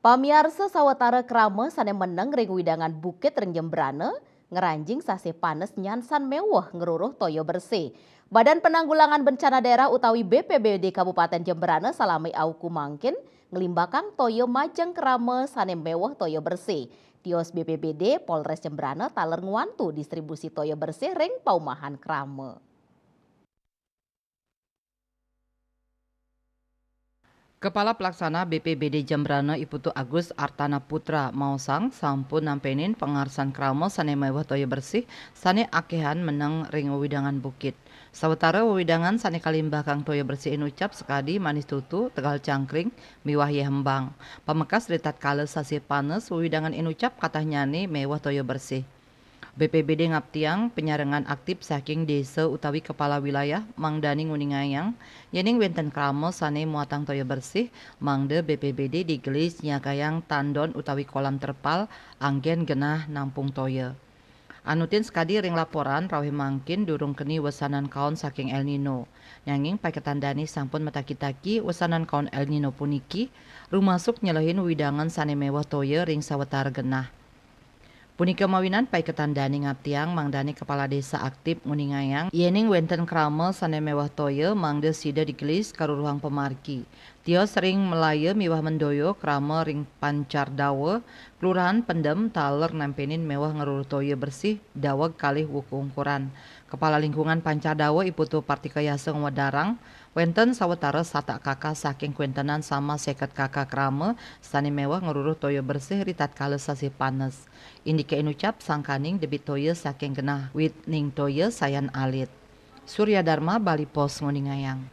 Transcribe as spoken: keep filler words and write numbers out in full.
Pamiarsa, sawetara krama sane meneng ring wewidangan bukit ring Jembrana, ngranjing sasih panes nyansan meweh ngruruh toya bersih. Badan Penanggulangan Bencana Daerah utawi B P B D Kabupaten Jembrana salami auku mangkin nglimbakang toya majeng krama sane meweh toya bersih. Tios B P B D Polres Jembrana taler ngwantu distribusi toya bersih ring paumahan krama. Kepala Pelaksana B P B D Jembrana I Putu Agus Artana Putra maosang sampun nampenin pangarsan krama sane meweh toya bersih sane akehan meneng ring wewidangan bukit. Sawetara wewidangan sane kalimbakang toya bersih inucap sakadi Manis Tutu, Tegal Cangkring, miwah Yeh Embang. Pamekas ritatkala sasih panes wewidangan inucap katahnyane meweh toya bersih. B P B D ngaptiang panyarengan aktip saking desa utawi kepala wilayah mangdane nguningayang yening wenten krama sane muatang toya bersih, mangda B P B D digelis nyagayang tandon utawi kolam terpal anggen genah nampung toya. Anutin sakadi ring laporan, raweh mangkin durung keni wesanan kaon saking El Nino. Nanging paiketan dane sampun mataki-taki wesanan kaon El Nino puniki rumasuk nyelehin wewidangan sane meweh toya ring sawetara genah. Punika mawinan paiketan dane ngaptiang mangdane kepala desa aktip nguningayang yening wenten krama sane meweh toya mangda sida digelis karuruhang pamargi. Tios ring Melaya miwah Mendoyo, krama ring Pancar Dawa, Kelurahan Pendem, taler nempenin meweh ngruruh toya bersih daweg kalih wuku ungkuran. Kepala Lingkungan Pancar Dawa I Putu Partika Yasa ngwedarang, wenten sawetara satak kaka saking kwentenan sama seket kaka krama sane meweh ngruruh toya bersih ritatkala sasih panes. Indike inucap sangkaning debit toya saking genah wit ning toya sayan alit. Surya Dharma, Bali Post, nguningayang.